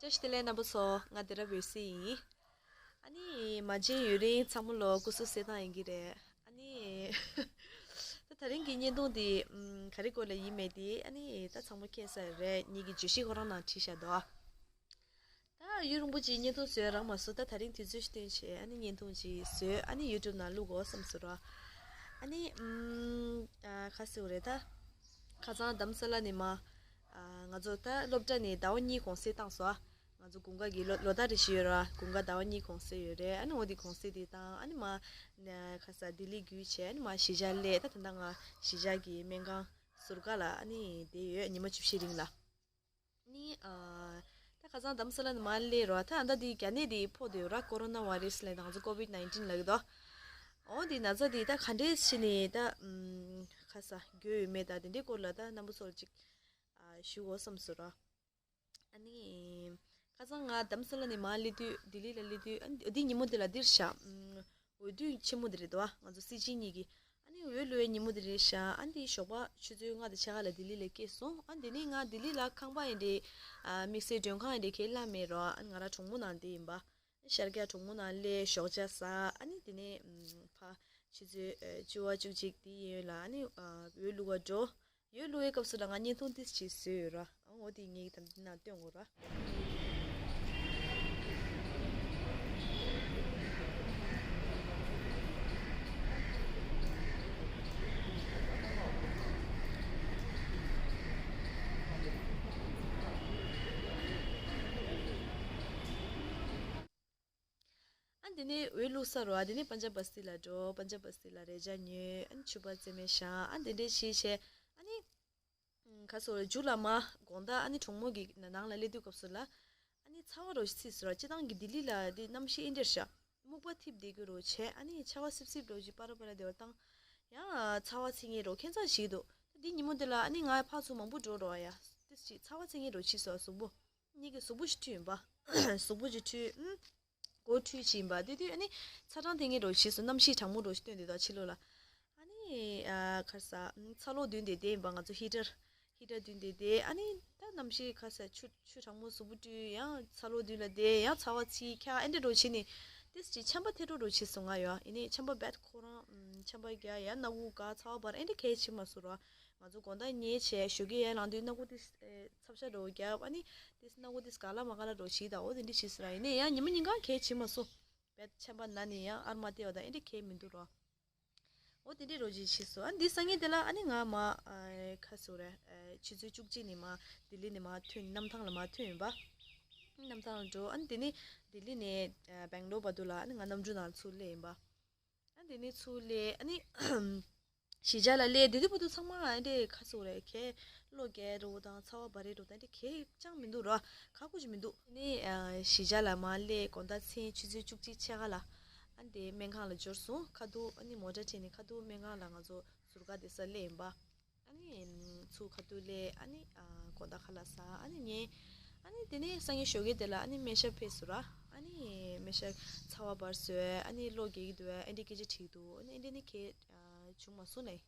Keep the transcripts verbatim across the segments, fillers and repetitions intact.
བཀྲ་ཤིས་བདེ་ལེགས་རྣམ་པ་ཚོ། ང་དེ་རབ་འོད་ཟེར་ཡིན། ཨ་ནི་མ་མཇལ་ཡུན་རིང་། ཚང་མ་ལོ་སྐུ་གཟུགས་གསལ་ཐང་ཡིན་གྱི་རེད། ཨ་ནི་ད་དེ་རིང་གི་བརྙན་ཐུང་འདི་ཨམ། ག་རེ་སྐོར་ལ་ཡིན་མེད་དེ་ཨ་ནི་ད་ཚང་མ་མཁྱེན་ས་རེད། ངེད་ཀྱི་བརྗོད་གཞི་ཁོ་རང་ནང་བྲིས་བཞག་འདུག་ད་ཡུན་རིང་པོ་ཅིག་བརྙན་ཐུང་བཟོས་རག་མ་སོང་། ད་དེ་རིང་དུས་ཚོད་ཅིག་བཏོན་བྱས་ཨ་ནི་བརྙན་ཐུང་ཅིག་བཟོས། ཨ་ནི་ཡུ་ཊུབ་ནང་བླུག་དགོས་བསམ་སོང་ར། ཨ་ནི་ཨམ། ཨ། ག་རེ་ཟེར་དགོས་རེད། ད་ཁ་སང་རྡ་རམ་ས་ལ་ནས་མར། ཨ། ང་ཚོ་ད་སློབ་གྲྭ་ནས་ཟླ་བ་གཉིས་གུང་སེང་བཏང་སོང་། ང་ཚོ་དགུན་ཁ་གི་ལོ་ལོ་ཟླ་རེ་བཞི་ཡོད་ར། དགུན་ཁ་ཟླ་བ་གཉིས་གུང་སེང་ཡོད་རེད། ཨ་ནི་འོ་དེ་གུང་སེང་དེ་བཏང་། ཨ་ནི་མར་ན་ཁ་ས་ལྡི་ལི་བརྒྱུད་བྱས། ཨ་ནི་མར་གཞིས་ཆགས་སླེབས། ད་ད་ལྟ་ང་གཞིས་ཆགས་ཀྱི་སྨན་ཁང་ཟུར་ཁ་ལ་ཨ་ནི་བསྡད་ཡོད། ཉི་མ་བཅུ་བཞི་རིང་ལ། ནི། ཨ། ད་ཁ་སང་རྡ་རམ་ས་ལ་ནས་མར་སླེབས་ར། ད་ཨ་ད་དེ་རྒྱ་ནད་དེ་ཕོག་བསྡད་ཡོད་ར། ཀོ་རོ་ན་བྷའི་རེ་སི་ལབ་ཡག་དེ། ང་ཚོ་ཀོ་བིཌ་ནའིན་ཊིན་ལབ་ཀྱི་འདུག་འོ་དེ་ན་ཚ་དེ་ད་ག་འདྲས་བྱས་ནས་ད་ཨམ། ཁ་ས་འགོས་ཡོད་མེད་ད་དེ་འདྲའི་སྐོར་ལ་ད་རྣམ་པ་ཚོར་ཅིག་ཨ། ཞུ་དགོས་བསམ་སོང་ར། ཨ་ནི། ཁ་སང་ང་རྡ་རམ་ས་ལ་ནས་མར་སླེབས་དུས། ལྡི་ལི་ལ་སླེབས་དུས། ཨ་ནི་འདི་ཉིན་མོ་དེ་ལ་འདིར་བཞག་ཨམ། འོས་བསྡུ་ཆེན་མོ་དེ་རེད་འདུག་ང་ཚོ་སྲིད་སྤྱི་གཉིས་ཀྱི། ཨ་ནི་འོས་བླུག་པའི་ཉིན་མོ་དེ་རེད་ཤག་ཨ་ནི་ཞོགས་པ་ཆུ་ཚོད་ལྔ་དང་ཕྱེད་ཀ་ལ་ལྡི་ལི་ལ་སླེབས་སོང་། ཨ། དེ་ནས་ང་ལྡི་ལི་ལ་ཁང་པ་ཡིན་འདྲ། ཨ། དམིགས་བསལ་མགྲོན་ཁང་ཡིན་འདྲ་གང་ཡང་བླངས་མེད་ར། ཨ་ནི་ང་རང་གྲོགས་མོ་ནང་བསྡད་ཡིན་པ། ཤར་རྒྱག་གྲོགས་མོ་ནང་སླེབས། ཞོགས་ཇ་ཟ། ཨ་ནི་དེ་ནས་ཨམ། ཕར་ཆུ་ཚོད་ཨ། བཅུ་པ་བཅུ་གཅིག་དེ་ཡན་ལ་ཨ་ནི་ཨ། འོས་བླུག་པར་འགྲོ། འོས་བླུག་པའི་སྐབས་སུ་ལ་ང་བརྙན་ཐུང་ཏོག་ཙམ་བཟོས་ཡོད་ར། ཨ། འོ་དེ་ངས་ད་འདི་ནང་སྟོན་དགོས་ར། ཨ། དེ་ནས་འོས་བླུགས་ཚར་ར། དེ་ནས་པན་ཇབ་བ་སི་ཏི་ལ་འགྲོ། པན་ཇབ་བ་སི་ཏི་ལ་རས་ཆ་ཉོས། ཨ་ནི་ཕྱུ་པ་རྩེད་མོ་བཞག་ཨ་དེ་འདྲས་བྱས་བྱས། ཨ་ནི་ཁ་སང་མཇུག་ལ་མར་དགོང་དག་ཨ་ནི་གྲོགས་མོ་གི་ནང་ལ་སླེབས་དུས་སྐབས་སུ་ལ། ཨ་ནི་ཚ་བ་རོ་ཞིག་ཚིག་སོང་ར། སྤྱིར་བཏང་གི་ལྡི་ལི་ལ་དེ་གནམ་གཤིས་ཨེ་འདྲས་ཤག་སྨུག་པ་འཐིབས་བསྡད་ཀྱི་རོ་བྱས། ཨ་ནི་ཆར་པ་སིབ་སིབ་རོ་ཞིག་པ་ར་པ་ར་དེ་བ་བཏང་། ཡང་ཚ་བ་ཚིག་ངེས་རོ་ཁྱད་མཚར་ཞིག་འདུག་ད་དེ་ཉིན་མོ་དེ་ལ་ཨ་ནི་ང་ཕར་ཚུར་མང་པོ་འགྲོ་རོ་ཡ། ཏིས་ཅིག་ཚ་བ་ཚིག་ངེས་རོ་ཕྱིས་སོང་གཟུགས་པོ། གཉིས་ཀྱི་གཟུགས་པོ་ཞིག་འཁྲུད་ཡིན་པ། གཟུགས་པོ་ཞིག་འཁྲུད། ཨུམ། མགོ་འཁྲུད་ཅིག་ཡིན་པ། དེ་དུས་ཨ་ནི་ཚ་གྲང་ཐེབས་ངེས་རོ་ཕྱིས་སོང་། གནམ་གཤིས་གྲང་མོ་རོ་ཞིག་སྟོན་བསྡད་འདུག་ཕྱི་ལོགས་ལ། ཨ་ནི་ཨ་ཁ་ས་ཚ་གློག་བརྡུངས་ཏེ་བསྡད་ཡིན་པ། ང་ཚོ་ཧི་ཊར་ཧི་ཊར་བརྡུངས་ཏེ་བསྡད། ཨ་ནི་ད་གནམ་གཤིས་ཁ་ས་ཆུ་ཆུ་གྲང་མོ་གཟུགས་པོ་བཀྲུས། ཡང་ཚ་གློག་མདུན་ལ་བསྡད། ཡང་ཚ་བ་ཚིག་ཁ་ཨེ་འདྲ་རོ་བྱས་ནས། ཏིས་ཅིག་ཆམ་པ་ཐེ་འགྲོ་རོ་བྱས་སོང་ང་ཡ། ཡིན་ནའི་ཆམ་པ་རྦད་ཁོ་རང་ཨམ། ཆམ་པ་རྒྱག་ཡ། སྣ་ཁུག་འགག་ཚ་བ་འབར། ཨེ་འདྲ་གས་བྱས་མ་སོང་ར། ང་ཚོ་དགོང་དག་ཉལ་བྱས་ཞོགས་ཀས་ཡར་ལངས་དུས་སྣ་ཁུག་ཏིས་ཚབ་ཤ་འདྲ་བོ་རྒྱབ། ཨ་ནི་ཏིས་སྣ་ཁུག་ཏིས་ག་ལ་མ་ག་ལ་འདྲ་བོ་བྱས། ད་འོ་དེ་འདྲ་བྱས་སོང་ར། ཡིན་ནའི་ཡང་ཉི་མ་ཉིན་གང་གས་བྱས་མ་སོང་། རྦད་ཆམ་པ་ན་ནས་ཡང་ཨར་མ་སྟེར་བ་དང་ཨེ་འདྲ་གས་མི་འདུག་ར། འོ་དེ་འདྲའི་རོ་ཅིག་བྱས་སོང་། ཨ་འདི་སང་ཉིན་དེ་ལ་ཨ་ནི་ང་མར་ཨ་ཁ་སང་རེད། ཨ་ཆུ་ཚོད་བཅུ་གཅིག་ནས་མར་ལྡི་ལི་ནས་མར་ཐོན། གནམ་ཐང་ལ་མར་ཐོན་ཡིན་པ། གནམ་ཐང་ལ་འགྲོ། ཨ་ནི་དེ་ནས་ལྡི་ལི་ནས་ཨ་སྦེང་ལོར་བར་དུ་ལ་ཨ་ནི་ང་གནམ་གྲུ་ནང་ཚུར་སླེབས་ཡིན་པ། ཨ་དེ་ནས་ཚུར་སླེབས། ཨ་ནི་གཞིས་ཆགས་ལ་སླེབས། དེ་དུས་བར་དུ་ཚང་མ་ཨ་འདྲས་ཁ་སང་རེད། གས་གློ་རྒྱག་རོ་དང་ཚ་བ་འབར་རེ་རོ་དང་ཨ་འདྲས་གས་ཅང་མི་འདུག་ར། ཁག་པོ་ཅིག་མི་འདུག་ཨ་ནི་ཨ་གཞིས་ཆགས་ལ་མར་སླེབས། དགོང་དག་མཚན་ཆུ་ཚོད་བཅུ་གཅིག་ཕྱེད་ཀ་ལ་ཨ་འདི་སྨན་ཁང་ལ་འབྱོར་སོང་། ཁ་ཐུག་ཨ་ནི་མོ་ཊ་ཁྲིད་ནས་ཁ་ཐུག་སྨན་ཁང་ལ་ང་ཚོ་ཟུར་བཀག་བསྡད་ས་སླེབས་ཡིན་པ། ཨ་ནི་ཚུར་ཁ་ཐུག་སླེབས། ཨ་ནི་ཨ་དགོང་དག་ཁ་ལག་ཟ། ཨ་ནི་ཉལ། ཨ་ནི་དེ་ནས་སང་ཉིན་ཞོགས་ཀས་དེ་ལ་ཨ་ནི་སྨན་ཞབས་ཕེབས་སོང་ར། ཨ་ནི་སྨན་ཞབས་ཚ་བ་འབར་སོང་། ཨ་ནི་གློ་རྒྱག་གི་འདུག་ཨ་ནི་སྐད་ཆ་དྲིས་འདུག་ཨ་ནི་ཨེ་འདྲས་ནི་གས་བྱུང་མ་སོང་ལབ།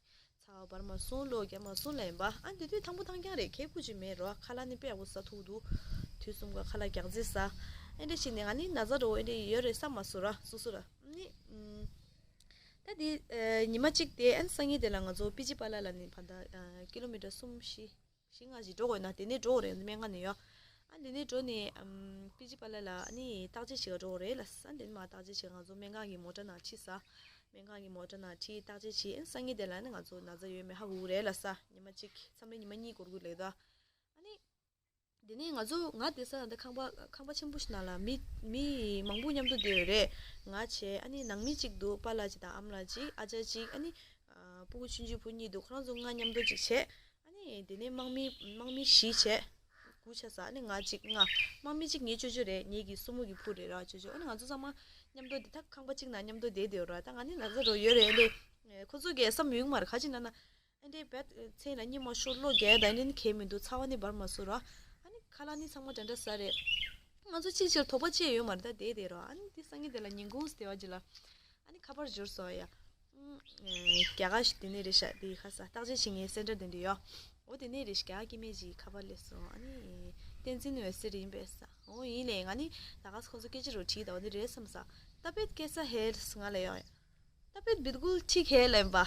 ཚ་བ་འབར་མ་སོང་། གློ་རྒྱག་མ་སོང་ལབ་ཡིན་པ། ཨ་དེ་དུས་ཐང་པོ་ཐང་རྐྱང་རེད། གས་ཁུག་ཅིག་མེད་རོ། ཁ་ལག་ནི་དཔེ་ཡག་པོ་ཟ་ཐུབ་འདུག་དུས་གསུམ་ག་ཁ་ལག་རྒྱག་རྩིས་ཟ། ཨེ་འདྲས་བྱས་ནས་ང་ནི་ན་ཚ་འདྲ་བོ་ཨེ་འདྲས་ཡོད་རེད་བསམ་མ་སོང་ར། སོ་སོ་ར། ཨ་ནི་ཨམ། ད་དེ་ཨ་ཉི་མ་གཅིག་དེ་ཨ་ནི་སང་ཉིན་དེ་ལ་ང་ཚོ་པི་ཅི་པ་ལ་ལ་ནས་ཕ་ད་ཨ་ཀི་ལོ་མི་ཊར་གསུམ་བཞི་བཞི་ལྔ་ཞིག་འགྲོ་དགོས་ན། དེ་ནས་འགྲོ་དགོས་རེད། སྨན་ཁང་ནས་ཡོ། ཨ་དེ་ནས་འགྲོ་ནས་ཨམ་པི་ཅི་པ་ལ་ལ་ཨ་ནི་བརྟག་དཔྱད་བྱེད་ག་འགྲོ་དགོས་རེད་ལབ་ས། དེ་ནས་མར་བརྟག་དཔྱད་བྱེད་ག་ང་ཚོ་སྨན་ཁང་གི་མོ་ཊ་ནང་ཁྲིད་ས། སྨན་ཁང་གི་མོ་ཊ་ནང་ཁྲིད་བརྟག་དཔྱད་བྱེད། ཨ་ནི་སང་ཉིན་དེ་ལ་ནི་ང་ཚོ་ན་ཚ་ཡོད་མེད་ཧ་གོ་གི་རེད་ལབ་ས། ཉི་མ་གཅིག་མཚམས་རེ་ཉི་མ་གཉིས་འགོར་གི་རེད་ད། ཨ་ནི། དེ་ནས་ང་ཚོ་ང་བསྡད་ས་ད་ཁང་པ་ཁང་པ་ཆེན་པོ་ཞིག་ནང་ལ་མི་མི་མང་པོ་མཉམ་དུ་བསྡད་ཡོད་རེད། ང་བྱས། ཨ་ནི་ནང་མི་གཅིག་འདུག་པཱ་ལགས་གཅིག་དང་ཨ་མ་ལགས་གཅིག་ཨ་ཅག་གཅིག་ཨ་ནི་ཨ་སྤུ་གུ་ཆུང་ཆུང་བུ་གཉིས་འདུག་ཁོ་རང་ཚོ་ལྔ་མཉམ་དུ་གཅིག་བྱས། ཨ་ནི་དེ་ནས་དམག་མི་དམག་མི་བཞི་བྱས། དགུ་ཆགས་ས། ཨ་ནི་ང་གཅིག་ལྔ། དམག་མི་གཅིག་ངའི་ཅོ་ཅོ་རེད། ངེད་ཀྱི་སྲུ་མོ་གི་བུ་རེད་ར། ཅོ་ཅོ། ཨ་ནི་ང་ཚོ་ཚང་མ་མཉམ་དུ་འདི་ད་ཁང་པ་གཅིག་ནང་མཉམ་དུ་བསྡད་བསྡད་ཡོད་ར། ད་ང་ནི་ན་ཚ་འདྲ་བོ་ཡོད་རེད། ཨ་ནི་ཁོ་ཚོ་གིས་བསམ་ཡོང་གི་མ་རེད། ག་ཅི་ན་ན། ཨ་འདྲའི་བད་མཚན་ལ་གཉིད་མ་ཤོར། གློ་རྒྱག་ད་ནི་གས་མི་འདུག་ཚ་བ་ནི་འབར་མ་སོང་ར། ཨ་ནི་ཁ་ལག་ནི་ཚང་མ་འདྲ་འདྲ་ཟ་རེད། ང་ཚོ་གཅིག་ཕྱིར་དོགས་པ་བཅད་ཡོད་མ་རེད། ད་བསྡད་བསྡད་ར། ཨ་ནི་དེ་སང་ཉིན་དེ་ལ་ཉིན་གུང་བསྡད་པ་ཅིག་ལ། ཨ་ནི་ཁ་པར་འབྱོར་སོང་ཡ། ཨུམ། རྒྱ་གར་ཞིག་དེ་ནས་རེད་ཤག་དེ་ཁ་ས་བརྟག་དཔྱད་བྱེད་མཁན་སེན་ཊར་དེ་འདྲ་ཡོད། འོ་དེ་ནས་རེད་ཤག་རྒྱ་གར་སྐྱེ་དམན་ཅིག་ཁ་པར་སླེབས་སོང་། ཨ་ནི་ བསྟན་འཛིན་འོད་ཟེར་ཡིན་པས་ས། འོ་ཡིན་ལས། ང་ནི་ད་ག་ས་ཁོ་ཚོ་སྐད་ཆ་རུ་བྲིས་ད། འོ་འདི་རེད་བསམ་ས། तबीयत कैसा है ལབ་ང་ལ་ཡོང་། तबीयत बिल्कुल ठीक है ལབ་པ།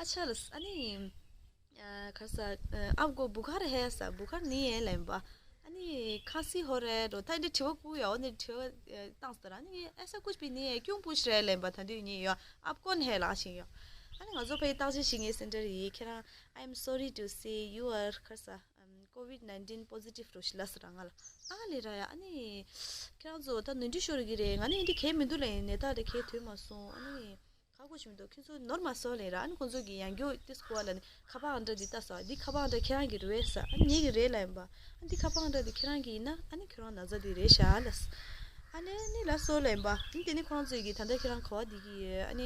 अच्छा ལབ། ཨ་ནི། अ, खरसा, अ, आपको बुखार है सा? बुखार नहीं है ལབ་པ། ཨ་ནི། खांसी हो रहा है འགྲོ། ད་འདི་དྲི་བ་བསྐུར་ཡ། འོ་འདི་དྲི་བ་ཨ་བཏང་ས་ར། ཨ་ནི། ऐसा कुछ भी नहीं है, क्यों पूछ रहे ལབ་པ། ད་འདི་ཉེ་ཡོ། आप कौन है ལབ་ཤིང་ཡོ། ཨ་ནི་ང་ཚོ་ཕ་གི་བརྟག་དཔྱད་བྱེད་མཁན་སེན་ཊར་ཡིན། ཁྱེད་རང་I am sorry to say you are खरसा, um, COVID nineteen positive འགྲོ་ཤི་ལབ་ས་ར་ང་ལ། ཨ་ལས་ར་ཡ། ཨ་ནི། ཁྱེད་རང་ཚོ་ད་ནོར་འཁྲུལ་ཤོར་གི་རེད། ང་ནི་འདི་གས་མི་འདུག་ལབ་ཡིན། ནད་རྟགས་དེ་གས་ཐོན་མ་སོང་། ཨ་ནི། ག་གོ་ཞིག་མི་འདུག་ཁྱོད་ཚོ་ནོར་མ་སོང་ལབ་ར། ཨ་ནི་ཁོང་ཚོ་གི་ཡང་རྒྱུ་ཏིས་ཀོ་ལ་ནི་ཁ་པར་ཨང་གྲངས་འདི་ལྟ་ས། འདི་ཁ་པར་ཨང་གྲངས་ཁྱེད་རང་གི་རེད་ས། ཨ་ནི་ངེད་ཀྱི་རེད་ལབ་ཡིན་པ། ཨ་འདི་ཁ་པར་ཨང་གྲངས་འདི་ཁྱེད་རང་གི་ཡིན་ན། ཨ་ནི་ཁྱོད་རང་ན་ཚ་འདི་རེད་ཤག་ལབ་ས། ཨ་ནི་ནི་ལ་སོ་ལབ་ཡིན་པ། ཨ་ནི་དེ་ནི་ཁོང་ཚོ་གི་ད་ལྟ་ཁྱེད་རང་ག་བ་འདི་གི་ཡོད། ཨ་ནི་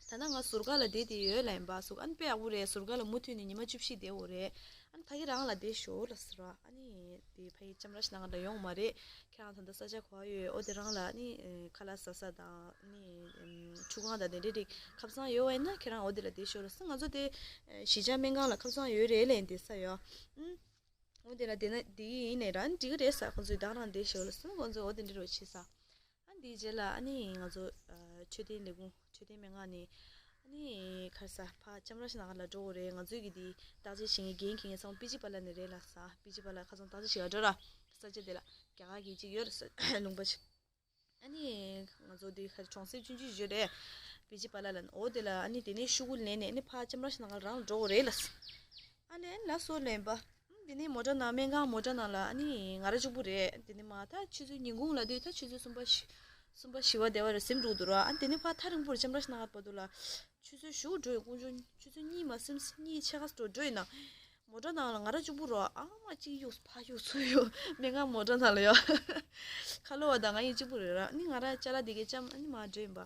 ད་ལྟ་ང་ཟུར་ཀ་ལ་བསྡད་དེ་ཡོད་ལབ་ཡིན་པ། ཟུར་ཨ་ནི་དཔེ་ཡག་པོ་རེད། ཟུར་ཀ་ལ་མུ་མཐུད་ནས་ཉི་མ་བཅུ་བཞི་བསྡད་འོ་རེད། ཨ་ནི་ཕ་གི་རང་ལ་བསྡད་ཤོག་ལབ་ས་ར། ཨ་ནི་དེ་ཕ་གི་ལྕམ་ར་ཤི་ནང་ལ་ཡོང་མ་རེད། ཁྱེད་རང་ད་ལྟ་ས་ཆ་ག་བ་ཡོད། འོ་དེ་རང་ལ་ཨ་ནི་ཨེ་ཁ་ལག་ཟ་ས་དང་ཨ་ནི་ཨེམ་ཆུ་ཁང་དང་དེ་འདྲས་རིགས་ཁ་བཟང་ཡོད་པ་ཡིན་ན་ཁྱེད་རང་འོ་དེ་ལ་བསྡད་ཤོག་ལབ་ས། ང་ཚོ་དེ་ཨེ་གཞིས་ཆགས་སྨན་ཁང་ལ་ཁ་བཟང་ཡོད་རེད་ལབ་ཡིན། བསྡད་ས་ཡོད། ཨུམ། འོ་དེ་ལ་བསྡད་ན་བསྡད་ཀྱི་ཡིན་ནའི་ར། ཨ་ནི་འགྲིག་གི་རེད་ས། ཁོང་ཚོས་བདག་རང་བསྡད་ཤོག་ལབ་ས། ཁོང་ཚོས་འོ་དེ་འདྲས་རོ་བྱེད་ས། ཨ་འདིའི་རྗེས་ལ་ཨ་ནི་ང་ཚོ་ཨ་མཆོད་རྟེན་ལས་ཁུངས་མཆོད་རྟེན་སྨན་ཁང་ནས་ཨ་ནི་ཁར་ས་ཕ་ལྕམ་ར་ཤི་ནང་ལ་འགྲོ་དགོས་རེད། ང་ཚོའི་གི་དེ་བརྟག་དཔྱད་བྱེད་མཁན་འགན་འཁྱེར་མཁན་ཚང་མ་པི་ཇི་པ་ལ་ནས་རེད་ལབ་ས། པི་ཇི་པ་ལ་ཁ་སང་བརྟག་དཔྱད་བྱེད་ག་འགྲོ་ར། ས་ཆ་དེ་ལ་རྒྱ་གར་གི་གཅིག་ཡོད་རེད་ས། ལུང་པ་ཅིག་ཨ་ནི་ང་ཚོ་དེ་ཁ་གྲོང་གསེབ་ཆུང་ཆུང་ཡོད་རེད། པི་ཇི་པ་ལ་ལ་ནས། འོ་དེ་ལ་ཨ་ནི་དེ་ནས་ཤོག་གུ་ལེན་ནས་ཨ་ནི་ཕ་ལྕམ་ར་ཤི་ནང་ལ་རང་འགྲོ་དགོས་རེད་ལབ་ས། ཨ་ལས་ལ་སོ་ལེན་པ། དེ་ནས་མོ་ཊ་ནང་སྨན་ཁང་མོ་ཊ་ནང་ལ་ཨ་ནི་ང་རང་གཅིག་པུ་རེད། དེ་ནས་མ་ད་ཆུ་ཚོད་ཉིན་གུང་ལ་དུས་ད་ཆུ་ཚོད་གསུམ་པ་བཞི་གསུམ་པ་བཞི་པ་དེ་བ་རེད། ཟིན་འགྲོ་འདུག་ར། ཨ་དེ་ནས་ཕ་ཐག་རིང་པོར་ལྕམ་ར་ཤི་ནང་ལ་བར་དུ་ལ་ཆུ་ཚོད་བཞི་འགྲོ་ཡོད། དཀོན་མཆོག་ཆུ་ཚོད་གཉིས་མ་ཟིན་གཉིས་ཕྱེད་ཀ་འགྲོ་འགྲོ་ཡིན་ན། མོ་ཊ་ནང་ལ་ང་རང་གཅིག་པུ་རོ། ཨ་མ་གཅིག་གཡུག་ཕ་གཡུག་ཚུར་གཡུག་སྨན་ཁང་མོ་ཊ་ནང་ལ་ཡོད། ཁ་ལོ་བ་དང་ང་གཉིས་གཅིག་པུ་རེད་ར། ཨ་ནི་ང་རང་ཅ་ལག་དེ་གའི་ལྕམ་ཨ་ནི་མ་འགྲོ་ཡིན་པ།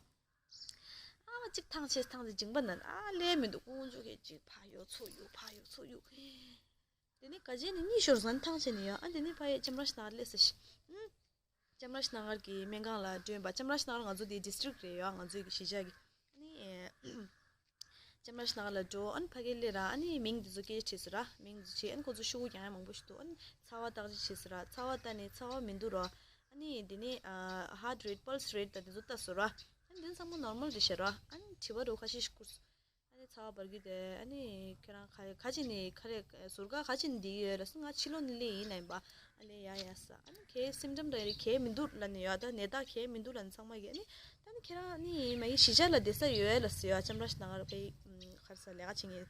ཨ་མ་གཅིག་ཐང་ཆད་ཐང་ཆད་མཇིང་པ་ན་ཨ་ལས་མི་འདུག་དཀོན་མཆོག་གི་གཅིག་ཕ་གཡུག་ཚུར་གཡུག་ཕ་གཡུག་ཚུར་གཡུག་དེ་ནས་ག་ཅན་ནི་གཉིད་ཤོར་སོང་། ཐང་ཆད་ནི་ཡོད། ཨ་དེ་ནས་ཕ་ཡི་ལྕམ་ར་ཤི་ནང་ལ་སླེབས་ས་ཤི། ཨུམ། ལྕམ་ར་ཤི་ནང་གི་སྨན་ཁང་ལ་འགྲོ་ཡིན་པ། ལྕམ་ར་ཤི་ནང་ང་ཚོ་དེ་ཌིས་ཊྲིག་རེད་ཡོད། ང་ཚོའི་གི་གཞིས་ཆགས་ཀྱི། ཨ་ནི། ལྕམ་ར་ཤི་ནང་ལ་འགྲོ། ཨ་ནི་ཕ་གི་སླེབས་ར། ཨ་ནི་མིང་འདི་ཚོ་སྐད་ཆ་དྲིས་སོང་ར། མིང་འདི་ཚོ་དྲིས། ཨ་ནི་ཁོ་ཚོ་ཤོག་གུ་རྒྱག་ཡ་མང་པོ་ཞིག་འདུག་ཨ་ནི་ཚ་བ་བརྟག་དཔྱད་བྱས་སོང་ར། ཚ་བ་བལྟས་ནས་ཚ་བ་མི་འདུག་ར། ཨ་ནི་འདི་ནས་ཨ་ཧར་ཊི་རེ་ཊི་པལ་སི་རེ་ཊི་དང་འདི་ཚོ་བལྟས་སོང་ར། ཨ་ནི་འདི་ཚང་མ་ནོར་མལ་རེད་ཤག་ར། ཨ་ནི་དྲི་བ་རོ་ཁ་ཤས་ཤིག་བསྐུར་སོང་། ཨ་ནི་ཚ་བ་འབར་གྱི་རེད། ཨ་ནི་ཁྱེད་རང་ག་ག་ཅི་ནས་ག་རེ་ཟུར་ཀ་ག་ཅི་ནས་བསྡད་ཡོད་ལབ་སོང་། ང་ཕྱི་ལོགས་ནས་སླེབས་ཡིན་ལབ་ཡིན་པ། ཨ་ལས་ཡ་ཡ་ས། ཨ་ནི་གའི་སིམ་ཊམ་འདྲ་རེད། གའི་མི་འདུག་ལབ་ནས་ཡོད། ད་ནད་རྟགས་གའི་མི་འདུག་ལབ་ནས་ཚང་མ་གིས། ཨ་ནི་ད་ནི་ཁྱེད་རང་ནི་མ་གི་གཞིས་ཆགས་ལ་བསྡད་ས་ཡོད་ལབ་སོང་ཡ། ལྕམ་ར་ཤི་ནང་ལ་ཕ་གི་ཁར་ས་ལས་ཀ་བྱེད་མཁན།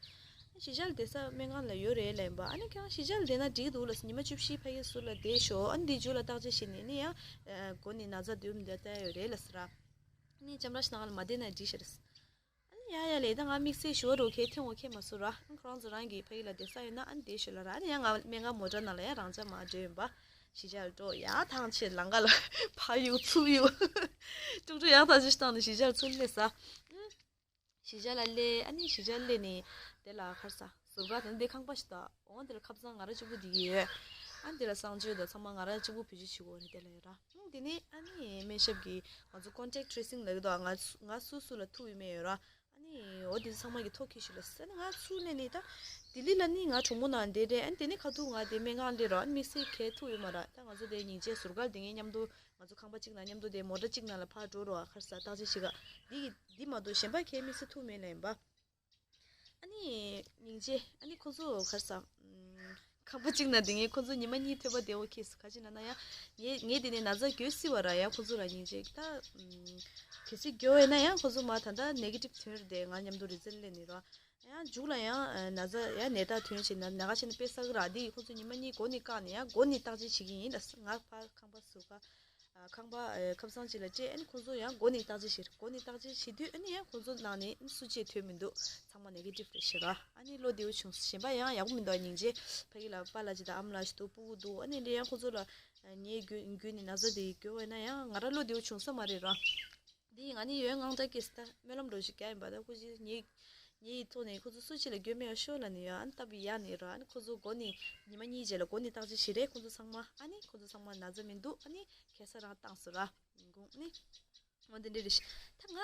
གཞིས་ཆགས་ལ་བསྡད་ས་སྨན་ཁང་ལ་ཡོད་རེད་ལབ་ཡིན་པ། ཨ་ནི་ཁྱེད་རང་གཞིས་ཆགས་ལ་བསྡད་ན་འགྲིག་གི་འདུག་ལབ་སོང་། ཉི་མ་བཅུ་བཞི་ཕ་གི་ཟུར་ལ་བསྡད་ཤོག་ཨ་ནི་འདི་མཇུག་ལ་བརྟག་དཔྱད་བྱས་ནས་ནི་ཡང་མགོ་ནས་ན་ཚ་སྡོད་མི་འདོད་ལྟ་ཡོད་རེད་ལབ་སོང་ར། ཨ་ནི་ལྕམ་ར་ཤི་ནང་ལ་མ་བསྡད་ན་འགྲིག་ཤག་རེད། ཨ་ནི་ཡ་ཡ་ལས་ད་ང་དམིགས་བསལ་ཞུ་བ་རུ་ཁའི་ཐོན་འོ་ཁེ་མ་སུ་ར། ཨ་ཁོ་རང་ཚོ་རང་གི་ཕ་གི་ལ་བསྡད་ས་ཡོད་ན་ཨ་ནི་བསྡད་ཤོག་ལབ་ར། ཨ་ནི་ཡང་ང་སྨན་ཁང་མོ་ཊ་ནང་ལ་ཡང་རང་ཅག་མར་འགྲོ་ཡིན་པ། གཞིས་ཆགས་ལ་འགྲོ་ཡ། ཐང་ཆད་ལམ་ཁ་ལ་ཕ་གཡུག་ཚུར་གཡུག་ཀྲུག་ཀྲུག་ཡག་ཐག་ཆོད་བཏང་ནས་གཞིས་ཆགས་ལ་ཚུར་སླེབས་ས། གཞིས་ཆགས་ལ་སླེབས། ཨ་ནི་གཞིས་ཆགས་སླེབས་ནས་དེ་ལ་ཁར་ས་ཟུར་ཀ་དང་དེ་ཁང་པ་ཞིག་དང་། འོང་དེ་ལ་ཁ་སང་ང་རང་གཅིག་པུ་བསྡད་ཀྱི་ཡོད། ཨ་ནི་དེ་ལ་གསང་སྤྱོད་དང་ཚང་མ་ང་རང་གཅིག་པུ་བེད་སྤྱོད་བྱེད་དགོས་རེད། དེ་ལ་ཡོད་ར། ཨང་དེ་ནས་ཨ་ནི་སྨན་ཞབས་ཀྱིས་ང་ཚོ་ཀོན་ཊེག་ཊི་ཊེ་སིང་ལབ་ཀྱི་འདུག་ང་ཚོ་ང་སུ་སུ་ལ་ཐུག་ཡོད་མེད་ཡོད་ར། ཨ་ནི་འོ་དེ་ཚང་མ་གི་ཐོ་འཁྱེར་ཤོག་ལབ་ཟེར་ནས། ང་ཚུར་སླེབས་ནས་ད་ལྡི་ལི་ལ་ནི་ང་གྲོགས་མོ་ནང་བསྡད་རེད། ཨ་ནི་དེ་ནས་ཁ་ཐུག་ང་དེ་སྨན་ཁང་སླེབས་ར། ཨ་ནི་དམིགས་བསལ་གའི་ཐུག་ཡོད་མ་ར། ད་ང་ཚོ་དེ་སྙིང་རྗེ་ཟུར་ཀ་ལ་དེ་ངའི་མཉམ་དུ། ང་ཚོ་ཁང་པ་གཅིག་ནང་མཉམ་དུ་དེ་མོ་ཊ་གཅིག་ནང་ལ་ཕར་འགྲོ་རོགས། ཁར་ས་བརྟག་དཔྱད་བྱེད་ག་འདི་གི་འདི་མ་གཏོགས་གཞན་པ་གའི་དམིགས་བསལ་ཐུག་མེད་ལབ་ཡིན་པ། ཨ་ནི་སྙིང་རྗེ། ཨ་ནི་ཁོ་ཚོ་ཁར་ས་ཁང་པ་གཅིག་ནང་དེ་ངས་ཁོ་ཚོ་ཉི་མ་གཉིས་ཐོས་པ་བདེ་བོ་ཁེལ་སོང་། ག་ཅི་ན་ན་ཡང་ངས་ངས་དེ་ནས་ན་ཚ་འགོས་སྲིད་པ་ར། ཡང་ཁོ་ཚོ་ལ་སྙིང་རྗེ་ད། གལ་སྲིད་འགོས་ཡོད་ན་ཡང་ཁོ་ཚོ་མ་ད་ལྟ་ནེ་གེ་ཊིབ་ཐོན་རེད། དེ་ང་མཉམ་དུ་རི་ཛལ་སླེབས་ནས་ར། ཡང་མཇུག་ལ་ཡང་ན་ཚ་ཡང་ནད་རྟགས་ཐོན་བྱས་ན་ན་ག་བྱས་ན་དཔེ་བསགས་ར། འདི་ཡིས་ཁོ་ཚོ་ཉི་མ་གཉིས་འགོ་ནས་བཀག་ནས་ཡང་འགོ་ནས་བརྟག་དཔྱད་བྱེད་ཀྱི་ཡིན་ལབ་སོང་། ང་ཕར་ཁང་པ་ཟུར་ཀ་ཁང་པ་ཁ་སང་གཅིག་ལ་སྤྲད། ཨ་ནི་ཁོ་ཚོ་ཡང་འགོ་ནས་བརྟག་དཔྱད་བྱེད། འགོ་ནས་བརྟག་དཔྱད་བྱེད་དུས་ཨ་ནི་ཡང་ཁོ་ཚོ་ནང་ནས་སུ་གཅིག་ཐོན་མི་འདུག་ཚང་མ་ནེ་གེ་ཊིབ་རེད་ཤག་ར། ཨ་ནི་བློ་བདེ་བོ་བྱུང་། གཞན་པ་ཡང་ཡག་པོ་མི་འདུག་སྙིང་རྗེ། ཕ་གི་ལ་པཱ་ལགས་ཅིག་དང་ཨ་མ་ལགས་ཅིག་འདུག་སྤུ་གུ་འདུག་ཨ་ནི་འདི་ཡང་ཁོ་ཚོ་ལ་ངའི་བརྒྱུད་བརྒྱུད་ནས་ན་ཚ་འདི་འགོས་པ་ཡིན་ན་ཡང་ང་རང་བློ་བདེ་བོ་བྱུང་ས་མ་རེད་ར། འདི་ང་ནི་ཡོད་དངངས་སྐྲག་སྐྱེས་སོང་། ད་སྨོན་ལམ་འདྲ་ཞིག་རྒྱག་ཡིན་པ། ད་ཁོ་ཅིག་ངའི་ངའི་ཐོག་ནས་ཁོ་ཚོ་སུ་གཅིག་ལ་འགོས་མེད་པ་ཤོག་ལབ་ནས་ཡོད། ཨ་ནི་སྟབས་ཡག་ནས་ར། ཨ་ནི་ཁོ་ཚོ་འགོ་ནས་ཉི་མ་གཉིས་རྗེས་ལ་འགོ་ནས་བརྟག་དཔྱད་བྱས་རེད། ཁོ་ཚོ་ཚང་མ་ཨ་ནི་ཁོ་ཚོ་ཚང་མ་ན་ཚ་མི་འདུག་ཨ་ནི་ཁ་སང་རང་བཏང་སོང་ར། ཉིན་གུང་ཨ་ནི། འོ་འདི་འདྲ་རེད་ཤག་ད་ང་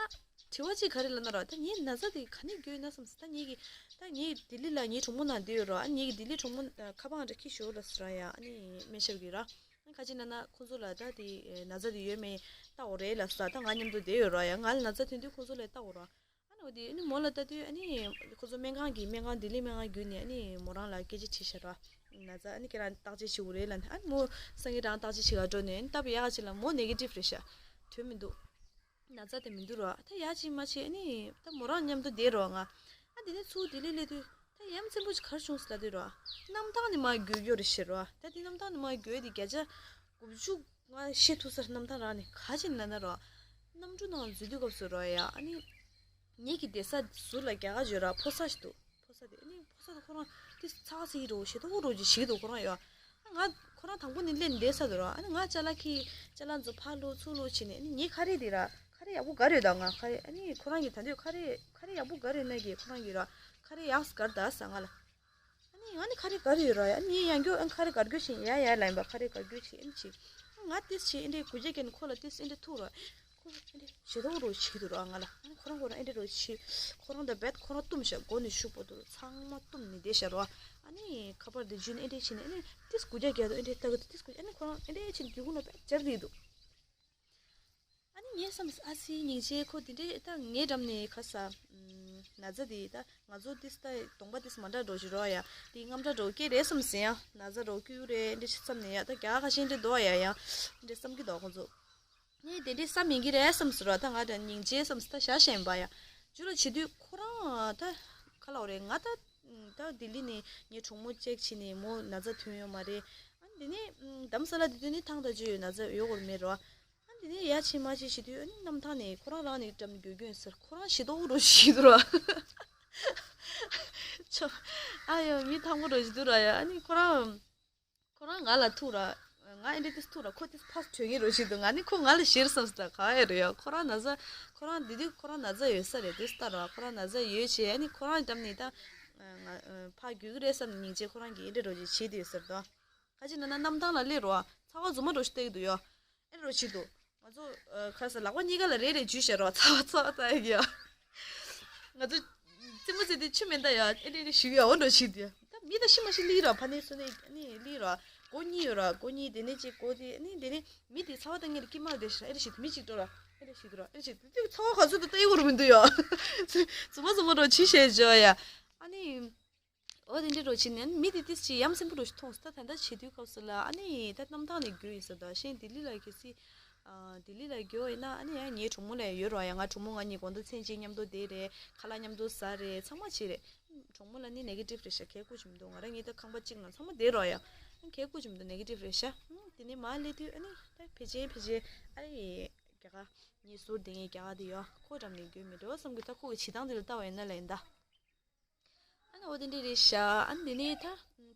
དྲི་ དྲི་བ་གཅིག་ག་རེ་ལབ་ན་ར། ད་ངའི་ན་ཚ་དེ་ག་ནས་འགོས་ན་བསམ་སོང་། ད་ངེད་ཀྱི་ད་ངེད་ལྡི་ལི་ལ་ངའི་གྲོགས་མོ་ནང་བསྡད་ཡོད་ར། ཨ་ངེད་ཀྱི་ལྡི་ལི་གྲོགས་མོ་ཁ་པར་ཨང་གྲངས་ཁྱེར་ཤོག་ལབ་སོང་ར་ཡ། ཨ་ནི་སྨན་ཞབས་ཀྱིས་ར། ཨ་ཁ་ཅིག་ན་ན་ཁོ་ཚོ་ལ་ད་དེ་ན་ཚ་དེ་ཡོད་མེད་ལྟ་འོ་རེད་ལབ་སོང་། ད་ང་མཉམ་དུ་བསྡད་ཡོད་ར་ཡ། ང་ལ་ན་ཚ་ཐོན་དུས་ཁོ་ཚོ་ལ་ལྟ་འོ་ར། ཨ་ནི་འོ་དེ་ཨ་ནི་མོ་ལ་ལྟ་དུས་ཨ་ནི་ཁོ་ཚོ་སྨན་ཁང་གི་སྨན་ཁང་ལྡི་ལི་སྨན་ཁང་བརྒྱུད་ནས་ཨ་ནི་མོ་རང་ལ་སྐད་ཆ་དྲིས་ཤག་ར། ན་ཚ་ཨ་ནི་ཁྱེད་རང་བརྟག་དཔྱད་བྱེད་དགོས་རེད་ལབ་ནས། ཨ་ནི་མོ་སང་ཉིན་རང་བརྟག་དཔྱད་བྱེད་ག་འགྲོ་ནས་ཨ་ནི་ལྟ་བུ་ཡག་ག་ཅིག་ལ་མོ་ནེ་གེ་ཊིབ་རེད་ཤག། དོན་མི་འདུག། ན་ཚ་དེ་མི་འདུག་ར། ད་ཡ་ཅིག་མ་ཅིག་ཨ་ནི་ད་མོ་རང་མཉམ་དུ་བསྡད་རོགས་ང་། ཨ་དེ་ནས་ཚུར་ལྡི་ལི་སླེབས་དུས་ད་ཡ་མཚན་པོ་ཅིག་ག་རེ་བྱུང་ཟེར་ལབ་དུས་ར། གནམ་ཐང་ནས་མར་འགོས་ཡོད་རེད་ཤག་ར། ད་དེ་གནམ་ཐང་ནས་མར་འགོས་དེ་བརྒྱ་ཆ་དགུ་བཅུ་ང་ཤེས་ཐུབ་ས་རེད། གནམ་ཐང་རང་ནས། ག་ཅིག་ལབ་ན་ར། གནམ་གྲུ་ནང་འཛུལ་དུས་སྐབས་སུ་ར་ཡ། ཨ་ནི་ངེད་ཀྱི་བསྡད་ས་ཟུར་ལ་རྒྱ་གར་ཡོད་ར། ཕོ་གསར་ཞིག་འདུག། ཕོ་གསར་དེ་ཨ་ནི་ཕོ་གསར་དེ་ཁོ་རང་དེ་ཚ་བ་ཚ་ཡི་རོ་ཞེ་ཐོག་རོ་ཅིག་བྱེད་འདུག་ཁོ་རང་ཡོད། ཨ་ང་ཁོ་རང་དང་པོ་ནས་སླེབས་བསྡད་ས་འདུག་ར། ཨ་ནི་ང་ཅ་ལག་ཁྱེར་ཅ་ལག་ཚོ་ཕར་བླུགས་ཚུར་བླུགས་བྱས་ནས། ཨ་ནི་ངའི་ཁ་རས་དེ་ར། ཁ་རས་ཡག་པོ་དགའ་རེད་ད། ང་ཁ་རས་ཨ་ནི་ཁོ་རང་གིས་ད་འདོད་ཁ་རས་ཁ་རས་ཡག་པོ་དགའ་རེད་ན་གི་ཁོ་རང་གིས་ར། ཁ་རས་ཡག་དགར་ད་ཟེར་ང་ལ། ཨ་ནི་ང་ནི་ཁ་རས་དགར་ཡོད་ར་ཡ། ཨ་ནི་ཡང་སྐྱོ་ཨ་ཁ་རས་དགར་རྒྱུ་བྱས་ཡ་ཡ་ལབ་ཡིན་པ། ཁ་རས་དགར་རྒྱུ་བྱས་ཨ་ནི་བྱས། ང་ཏིས་བྱས་ཨེ་འདྲའི་གུ་རྒྱ་སྐྱེ་ནས་ཁོ་ལ་ཏིས་ཨེ་འདྲའི་ཐུག་ར། ཁོ་ཨེ་འདྲའི་ཞེ་ཐོག་རོ་བྱེད་འདུག་ར་ང་ལ། ཨ་ནི་ཁོ་རང་ཁོ་རང་ཨེ་འདྲའི་རོ་བྱེད། ཁོ་རང་ད་རྦད་ཁོ་རང་བཏུམས་ཤག། མགོ་ནས་གཞུག་བར་དུ་ཚང་མ་བཏུམས་ནས་བསྡད་ཤག་ར། ཨ་ནི་ཁ་པར་དེ་འཇུས་ནས་ཨེ་འདྲའི་བྱས་ནས། ཨ་ནི་ཏིས་གུ་རྒྱ་སྐྱེ་དུ་ཨེ་འདྲའི་ལྟ་གི་འདུག། ཏིས་གུ་རྒྱ། ཨ་ནི་ཁོ་རང་ཨེ་འདྲའི་བྱས་ནས་སྒེའུ་ཁུང་ནང་རྦད་འབྱར་བསྡད་འདུག། ཨ་ནི་ངས་བསམ། ཨ་ཙི་སྙིང་རྗེ། ཁོ་དེ་འདྲའི་ད་ངའི་འགྲམ་ནས་ཁ་ས། ཨམ། ན་ཚ་དེ་ད་ང་ཚོ་ཏིས་ད་གདོང་པ་ཏིས་མ་འདྲ་འགྲོ་ཞིག་རོ་ཡ། དེ་རྔམ་འདྲ་འགྲོ་སྐད་རེད་བསམ་ཟིན་ཡ། ན་ཚ་རོ་སྐྱུག་རེད་འདྲ་ཞིག་བསམ་ནས་ཡ། ད་རྒྱ་གར་ཁ་ཤས་འདྲ་འདུག་ཡ། ཡང་འདྲ་བསམ་གྱི་འདུག་ཁོ་ཚོ། ངས་དེ་འདྲའི་བསམ་ཡིན་གྱི་རེད་བསམ་ཟེར་རོ། ད་ང་ད་སྙིང་རྗེ་བསམ་ཟེར། ད་བཞག་བཞག་ཡིན་པ་ཡ། ཇུ་ལ་བྱེད་དུས་ཁོ་རང་ད་ག་ལབ་རེད། ང་ད་ད་ལྡི་ལི་ནས་ངའི་གྲོགས་མོ་ཅེག་བྱས་ནས་མོ་ན་ཚ་ཐོན་ཡོད་མ་རེད། ཨ་ནི་དེ་ནས་རྡ་རམ་ས་ལ་དེ་དུས་ནི་ཐང་ད་ཇུ་ཡོད་ན་ཚ་ཡོད་སྐོར་མེད་རོ། ཨ་འདི་ནས་ཡ་ཕྱིན་མ་ཕྱིན་བྱེད་དུས་ཨ་ནི་གནམ་ཐང་ནས་ཁོ་རང་རང་ནས་འགྲམ་འགྱོད་འགྱོད་ཟེར། ཁོ་རང་ཞེ་ཏོག་རོ་ཞིག་འདུག་ར། ཆོ། ཨ་ཡོ་མི་ཐང་པོ་རོ་ཞིག་འདུག་ར་ཡ། ཨ་ནི་ཁོ་རང་ཁོ་རང་ང་ལ་ཐུག་ར། ང་ཨེ་འདྲ་ཏིས་ཐུག་ར། ཁོ་ཏིས་ཕར་བྲོས་ཀྱི་རོ་ཞིག་འདུག། ང་ནི་ཁོ་ང་ལ་ཞེར་བསམ་སྟ་ག་ཨེ་རེད་ཡ། ཁོ་རང་ན་ཚ་ཁོ་རང་འདི་དུས་ཁོ་རང་ན་ཚ་ཡོད་ས་རེད་དེ་ལྟ་ར། ཁོ་རང་ན་ཚ་ཡོད་བྱས། ཨ་ནི་ཁོ་རང་འགྲམ་ནས་ད་ང་ཕར་རྒྱུག་གི་རེད་བསམ་ནས་སྙིང་རྗེ་ཁོ་རང་གིས་ཨེ་འདྲ་རོ་ཞིག་བྱེད་དེ་ཡོད་ས་རེད་དོ། ཁ་ཅིག་ན་ན་གནམ་ཐང་ལ་སླེབས་རོ། ཚ་བ་རྫུན་མ་འགྲོ་ཞིག་བལྟ་གི་འདུག་ཡོ། ཨེ་རོ་ཞིག་འདུག། ང་ཚོ་ཁ་ས་ལག་པ་གཉིས་ཀ་ལ་རེ་རེ་འཇུས་བཞག་རོ། ཚ་བ་ཚ་བ་ལྟ་ཡ་གི་ཡོ། ང་ཚོ་རྩེད་མོ་རྩེ་དུས་ཆུ་མེད་ད་ཡ། ཨེ་རེ་རེ་ཞུ་ཡ་འོ་འགྲོ་ཞིག་འདུག་ཡ། ད་མི་ད་ཤི་མ་ཤི་ལི་ར། ཕ་ནི་སུ་ནི་ནི་ལི་ར། སྒོ་གཉིས་ཡོད་ར། སྒོ་གཉིས་དེ་ནས་གཅིག་སྒོ་དེ་ནི་དེ་ནི་མི་དེ་ཚ་བ་ལྟ་ངེས་ལ་ཀི་མ་ལ་དེ་ཤི་ར། ཨེ་རེ་ཞིག་མི་གཅིག་འགྲོ་ར། ཨེ་རེ་ཞིག་འགྲོ་ར། ཨེ་རེ་ཞིག་དེ་ཚ་བ་ག་ཚོད་དུ་ལྟ་ཡི་འོ་རུ་མི་འདུག་ཡ། རྫུན་མ་རྫུན་མ་འགྲོ་ཆི་བཤད་བྱོས་ཡ། ཨ་ནི། འོ་དེ་འདྲའི་རོ་ཕྱིན་ནས་མི་དེ་ཏིས་ཅི་ཡ་མཚན་པོ་རོ་ཞིག་མཐོང་སོང་། ད་ད་ལྟ་བྱེད་དུས་སྐབས་སུ་ལ་ཨ་ནི་ད་གནམ་ཐང་ནས་རྒྱུ་ཡིན་ས། ད་གཞན་ལྡི་ལི་ལ་གལ་སྲིད་ཨ་ལྡི་ལི་ལ་རྒྱུ་ཡིན་ན། ཨ་ནི་ཡ་ངའི་གྲོགས་མོ་ལ་ཡོད་རོ་ཡ། ང་གྲོགས་མོ་ང་གཉིས་དགོང་དག་མཚན་གཅིག་མཉམ་དུ་བསྡད་རེད། ཁ་ལག་མཉམ་དུ་ཟ་རེད། ཚང་མ་བྱེད་རེད། གྲོགས་མོ་ལ་ནི་ནེ་གེ་ཊིབ་རེད་ཤག། གལ་ཁུ་ཅི་མི་འདུག། ང་རང་གཉིས་ད་ཁང་པ་གཅིག་ནང་ཚང་མ་བསྡད་རོ་ཡ། གལ་ཁུ་ཅི་མི་འདུག། ནེ་གེ་ཊིབ་རེད་ཤག། དེ་ནས་མར་སླེབས་དུས་ཨ་ནི་ད་ཕལ་ཆེར་ཕལ་ཆེར་ཨ་རེ་རྒྱ་གར་ངའི་ཟུར་དེ་ངའི་རྒྱ་གར་དེ་ཡོ། ཁོ་འགྲམ་ནས་རྒྱུ་མི་འགྲོ་བསམ་གི། ད་ཁོ་གི་བྱེད་སྟངས་དེ་ལ་ལྟ་བ་ཡིན་ན་ལ་ཡིན་ད། ཨ་ནི་འོ་དེ་འདྲ་རེད་ཤག། ཨ་ནི་དེ་ནས་ད་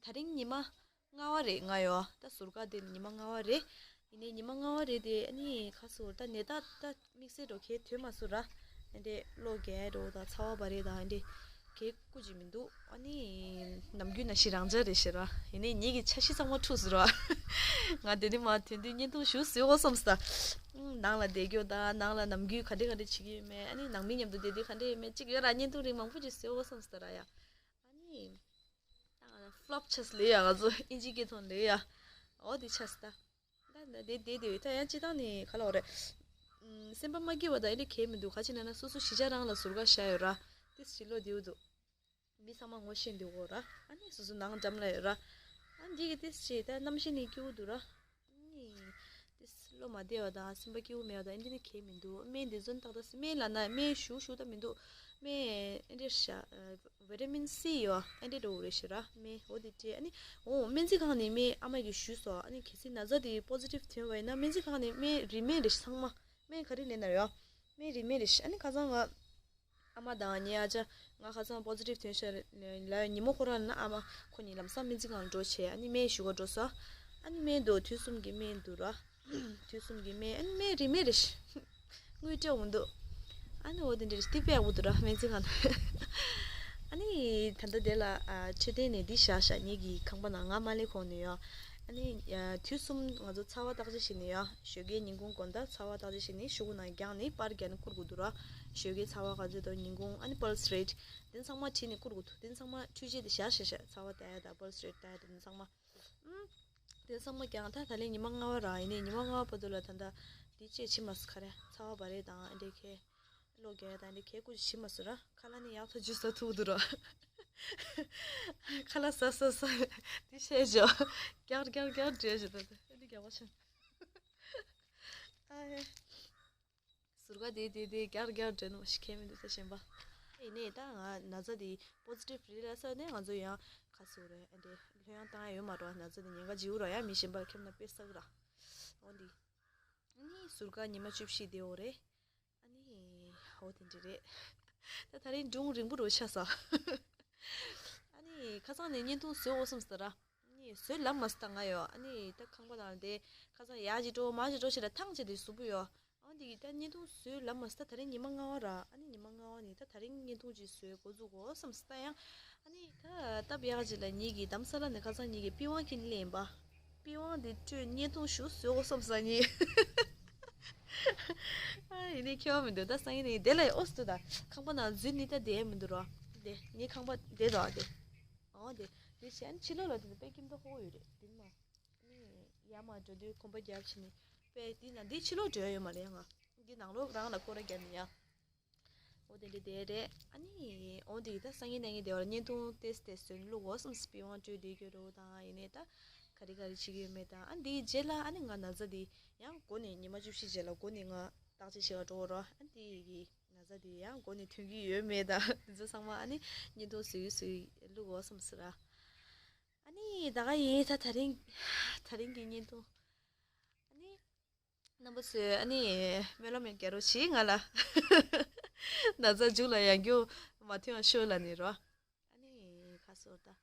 ད་རིང་ཉི་མ་ལྔ་པ་རེད། ང་ཡོ་ད་ཟུར་བཀག་དེ་ཉི་མ་ལྔ་པ་རེད། ཡིན་ནའི་ཉི་མ་ལྔ་པ་རེད་དེ། ཨ་ནི་ཁ་སོ་ད་ནད་རྟགས་ད་དམིགས་བསལ་འགྲོ་གལ་ཐོན་མ་སོང་ར། ཨ་འདྲས་གློ་རྒྱག་འགྲོ་དང་ཚ་བ་བ་རེད་དང་ཨ་འདྲས་གལ་ཁུ་ཅི་མི་འདུག། ཨ་ནི་ནམ་རྒྱུན་ནང་བཞིན་རང་འཇགས་རེད་ཤག་ར། ཡིན་ནའི་ངེད་ཀྱི་འཆར་གཞི་ཚང་མ་འཁྲུགས་སོང་ར། ང་དེ་ནས་མར་ཐོན་དུས་བརྙན་ཐུང་ཞིག་བཟོ་དགོས་བསམ་སོང་། ནང་ལ་བསྡད་རྒྱུ་དང་ནང་ལ་ནམ་རྒྱུན་ག་འདྲ་ག་འདྲ་བྱེད་ཀྱི་ཡོད་མེད། ཨ་ནི་ནང་མི་མཉམ་དུ་བསྡད་དུས་ག་འདྲ་ཡོད་མེད་ཅིག་ཡོད་ར། བརྙན་ཐུང་རིང་མང་པོ་ཅིག་བཟོ་དགོས་བསམ་སོང་ར་ཡ། ཨ་ནི་ད་ང་ཚོ་ཕློབ་ཆགས་ལེ་ཡ། ང་ཚོ་ཨིན་ཇི་སྐད་ཐོག་ལེ་ཡ། འོ་དེ་ཆགས་ད། ད་ད་དེ་དེ་དེ་ད་ཡང་སྤྱི་བཏང་ནས་ག་ལབ་རེད། ཨམ། སེམས་པ་མ་སྐྱིད་པ་དང་ཨེ་འདྲ་གལ་མི་འདུག། ག་ཅི་ན་ན་སོ་སོ་གཞིས་ཆགས་རང་ལ་ཟུར་བཀག་བཞག་ཡོད་ར། ཏིས་ཅི་བློ་བདེ་བོ་འདུག། མི་ཚང་མ་ངོ་ཤེས་འདུག་གོ་ར། ཨ་ནི་སོ་སོ་ནང་འགྲམ་ལ་ཡོད་ར། ཨ་འདི་གི་ཏིས་ཅི་ད་གནམ་གཤིས་ནི་སྐྱིད་པོ་འདུག་ར། ཨ་ནི་ཏིས་བློ་མ་བདེ་བ་དང་སེམས་པ་སྐྱིད་པོ་མེད་པ་དང་ཨེ་འདྲ་ནི་གལ་མི་འདུག། སྨན་འདི་ཚོ་ཏག་ཏག་སྨན་ལབ་ན་སྨན་ཞུ་ཞུ་ད་མི་འདུག། སྨན་ཨེ་འདྲ་ཤ། ཝི་ཊ་མིན་སི་ཡོད། ཨེ་འདྲ་འགྲོ་རེ་ཤི་ར་སྨན་འོ་དེ་སྤྲད། ཨ་ནི་འོ་སྨན་རྩིས་ཁང་ནས་སྨན་ཨ་མ་གིས་ཞུས་སོང་། ཨ་ནི་གལ་སྲིད་ན་ཚ་དེ་པོ་ཛི་ཊིབ་ཐོན་པ་ཡིན་ན་སྨན་རྩིས་ཁང་ནས་སྨན་རིན་མེད་རེ་ཤི། ཚང་མ་སྨན་ག་རེ་ལེན་ན་རེད་ཡོད། སྨན་རིན་མེད་རེ་ཤི། ཨ་ནི་ཁ་སང་ང་ཨ་མ་དང་ངའི་ཨ་ཅག་ང་ཁ་སང་པོ་ཛི་ཊིབ་ཐོན་ཤག་ལ་ཉིན་མོ་ཁོ་རང་ལ་ན་ཨ་མ་ཁོ་གཉིས་ལམ་སང་སྨན་རྩིས་ཁང་ལ་འགྲོ་བྱས། ཨ་ནི་སྨན་ཞུ་ག་འགྲོ་སོང་། ཨ་ནི་སྨན་འདུག། དུས་གསུམ་གྱི་སྨན་འདུག་ར། དུས་གསུམ་གྱི་སྨན། ཨ་ནི་སྨན་རིན་མེད་རེད། དངུལ་སྤྲད་འོང་འདུག། ཨ་ནི་འོ་དེ་འདྲ་རེད། སྟི་པའི་ཡག་པོ་འདུག་ར་སྨན་རྩིས་ཁང་དུ། ཨ་ནི་ད་ལྟ་དེ་ལ་ཨ་མཆོད་རྟེན་ནས་འདི་བཞག་བཞག་ངེད་ཀྱི་ཁང་པ་ནང་ང་མ་སླེབས་གོང་ནས་ཡོད། ཨ་ནི་ཡ་དུས་གསུམ་ང་ཚོ་ཚ་བ་བརྟག་དཔྱད་བྱེད་ནི་ཡ། ཞོགས་ཀའི་ཉིན་གུང་དགོང་དག་ཚ་བ་བརྟག་དཔྱད་བྱེད་ནི་ཤོག་གུ་ནང་བརྒྱངས་ནི་པར་བརྒྱབ་ནི་བསྐུར་དགོས་འདུག་ར། ཞོགས་ཀའི་ཚ་བ་ག་ཚོད་དང་ཉིན་གུང་ཨ་ནི་pulse rate དེ་ཚང་མ་བྲིས་ནི་བསྐུར་དགོས་འདུག་དེ་ཚང་མ་འཕྲུལ་ཆས་དེ་བཞག་བཞག་བཞག་ཚ་བ་བལྟ་ཡ་དང་pulse rate བལྟ་ཡ་དང་དེ་ཚང་མ། ཨུམ། དེ་ཚང་མ་བརྒྱངས། ད་ད་ལན་ཉི་མ་ལྔ་པ་ར། ཡིན་ནའི་ཉི་མ་ལྔ་པ་བར་དུ་ལ་ད་ལྟ་འདི་ཅེས་བྱེད་མ་སོང་། ག་རེ་ཚ་བ་བ་རེ་དང་ཨ་འདྲེ་ཁེ། གློ་རྒྱག་ཡ་དང་འདི་ཁེ་ཀུ་ཅི་བྱེད་མ་སོང་ར། ཁ་ལག་ནི་ཡག་ཐག་ཆོད་ཟ་ཐུབ་འདུག་ར། ཁ་ལག་ཟ་ཟ་ཟ། འདི་བཤད་ཆོག་རྒྱག་རྒྱག་རྒྱག་འདྲེ་བྱེད་ད་ད་འདི་རྒྱག་པ་ཆེན། ཨ་ཧེ། ཟུར་ཀ་དེ་དེ་དེ་རྒྱག་རྒྱག་འདྲེ་ནོ་ཞིག་ཁེ་མི་འདུག་ད་གཞན་པ། ཡིན་ནའི་ད་ང་ན་ཚ་དེ་positive རེད་ལ་ས་ནས་ང་ཚོ་ཡང་ཁ་སོ་རེད་ཨ་འདྲེ་ལྷོད་ཡང་བཏང་ཡ་ཡོད་མ་རེད། ན་ཚ་དེ་ཉེན་ཁ་ལྗིའུ་ར་ཡང་མི་གཞན་པ་ཁེམ་ན་དཔེ་ས་གི་ར། འོ་འདི། ནི་ཟུར་ཀ་ཉི་མ་བཅུ་བཞི་དེ་འོ་རེད། ཨ་ནི། འོ་དེ་འདྲ་རེད། ད་ད་རིང་སྒྲུང་རིང་པོ་རུ་ཆགས་སོང་། ཨ་ནི་ཁ་སང་ནས་བརྙན་ཐུང་བཟོས་འོ་བསམ་སོང་ར། ནི་བཟོས་ལབ་མ་སོང་ད་ང་ཡོ། ཨ་ནི་ད་ཁང་པ་ནང་དེ་ཁ་སང་ཡག་ཅིག་འགྲོ་མ་ཅིག་འགྲོ་ཞེས་ལ་ཐང་ཆད་དེ་གཟུགས་པོ་ཡོ། འོ་འདི་གི་ད་བརྙན་ཐུང་བཟོས་ལབ་མ་སོང་ད། ད་རིང་ཉི་མ་ལྔ་པ་ར། ཨ་ནི་ཉི་མ་ལྔ་པ་ནི་ད་ད་རིང་བརྙན་ཐུང་ཅིག་བཟོས་འགོ་འཛུགས་འོ་བསམ་སོང་ད་ཡང་། ཨ་ནི་ད་སྟབས་ཡག་ཅིག་ལ་ཉིད་ཀྱི་དམ་ས་ལ་ནི་ཁ་སང་ཉིད་ཀྱི་པི་ཝང་ཁྱེར་ནས་སླེབས་ཡིན་པ། པི་ཝང་འདི་སྤྲོད་བརྙན་ཐུང་ཞུ་བཟོས་འོ་བསམ་སོང་ཉིད། ཨ་ཡིན་ནི་ཁྱེད་མི་འདུག་ད་སང་ཉིན་ནི་དེ་ལ་ཨོ་སི་དུ་ད་ཁང་པ་ནང་འཛུལ་ནི་ད་དེ་མི་འདུག་རོ། དེ་ངའི་ཁང་པ་དེ་དོ་དེ། ཨོ་དེ་དེ་བྱས་ཕྱི་ལོགས་ལ་དེ་དཔེ་ཁྱིམ་ད་ཧོ་ཡོད་རེད་དེ་མ། ནི་ཡར་མར་འགྲོ་དུས་གོམ་པ་རྒྱབ་བྱས་ནི། དཔེ་དེ་ན་འདི་ཕྱི་ལོགས་འགྲོ་ཡ་ཡོད་མ་རེད་ང་། འདི་ནང་ལོགས་རང་ལ་སྐོར་ར་རྒྱབ་ནི་ཡ། འོ་དེ་འདྲ་དེ་རེད། ཨ་ནི་འོ་འདི་ད་སང་ཉིན་གནངས་ཉིན་དེ་བར་བརྙན་ཐུང་ཏེས་ཏེས་བཟོས་ནས་བླུག་འོ་བསམ། པི་ཝང་སྤྲོད་བསྡད་ཀྱི་རེད་དང་ཡིན་ནའི་ད་ག་རེ་ག་རེ་བྱེད་ཀྱི་ཡོད་མེད་དང་། ཨ་འདིའི་རྗེས་ལ་ཨ་ནི་ང་ན་ཚ་འདི་ཡང་འགོ་ནས་ཉི་མ་བཅུ་བཞི་རྗེས་ལ་འགོ་ནས་ང་བརྟག་དཔྱད་བྱེད་ག་འགྲོ་གི་རོ། ཨ་འདི་གི་ན་ཚ་འདི་ཡང་འགོ་ནས་ཐོན་གྱི་ཡོད་མེད་དང་དེ་ཚོ་ཚང་མ་ཨ་ནི་བརྙན་ཐུང་བཟོས་བཟོས་བླུག་འོ་བསམ་ཟེར་ར། ཨ་ནི་ད་ག་ཡིན་ད་ད་རིང་ད་རིང་གི་བརྙན་ཐུང་ཨ་ནི། རྣམ་པ་ཚོས་ཨ་ནི་སྨོན་ལམ་ཡང་རྒྱག་རོགས་བྱེད་ང་ལ། ན་ཚ་མཇུག་ལ་ཡང་རྒྱུ་མ་ཐོན་ཡང་ཤོད་ལ་ནི་རོ། ཨ་ནི་ཁ་སོར་ད།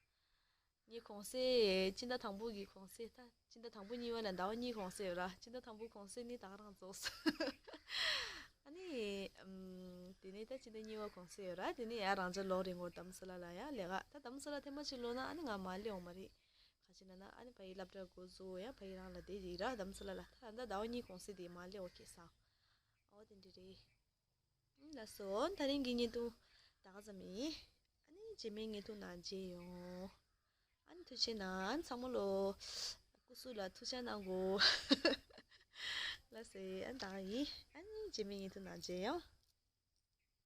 ངའི་གུང་སེང་སྤྱི་ཟླ་དང་པོ་གི་གུང་སེང་ད་སྤྱི་ཟླ་དང་པོ་གཉིས་པ་ལ་ཟླ་བ་གཉིས་གུང་སེང་ཡོད་ར། སྤྱི་ཟླ་དང་པོ་གུང་སེང་ནི་ད་ག་རང་རྫོགས་སོང་། ཨ་ནི་ཨམ། དེ་ནས་ད་སྤྱི་ཟླ་གཉིས་པ་གུང་སེང་ཡོད་ར། དེ་ནས་ཡང་རང་ཅག་ལོག་རེ་ངོར་དྷ་རམ་ས་ལ་ལ་ཡང་ལས་ཀ་ད་དྷ་རམ་ས་ལ་ཐེངས་མ་གཅིག་ལོག་ན་ཨ་ནི་ང་མ་སླེབས་འོང་མ་རེད། ག་ཅི་ན་ན་ཨ་ནི་ཕ་ཡི་སློབ་གྲྭ་འགོ་བཙུགས་ཡང་ཕ་ཡི་རང་ལ་བསྡད་ཀྱི་ར་དྷ་རམ་ས་ལ་ལ། ད་ད་ཟླ་བ་གཉིས་གུང་སེང་དེ་མ་སླེབས་འོ་ཁེ་སང་། ཨོ་དེ་འདྲ་རེད། ཨུམ་ལགས་སོ། ད་རིང་གི་བརྙན་ཐུང་ད་ག་ཙམ་ཡིན། ཨ་ནི་རྗེས་མའི་བརྙན་ཐུང་ནང་མཇལ་ཡོང་། ཨ་ནི་ཐུགས་རྗེ་གནང་ཚང་མ་ལོ། སྐུ་གཟུགས་ལ་ཐུགས་ཅག་གནང་གོ། ལགས་སེ་ཨ་ནི་ད་ག་ཡིན། ཨ་ནི་རྗེས་མའི་བརྙན་ཐུང་ནང་མཇལ་ཡོང་།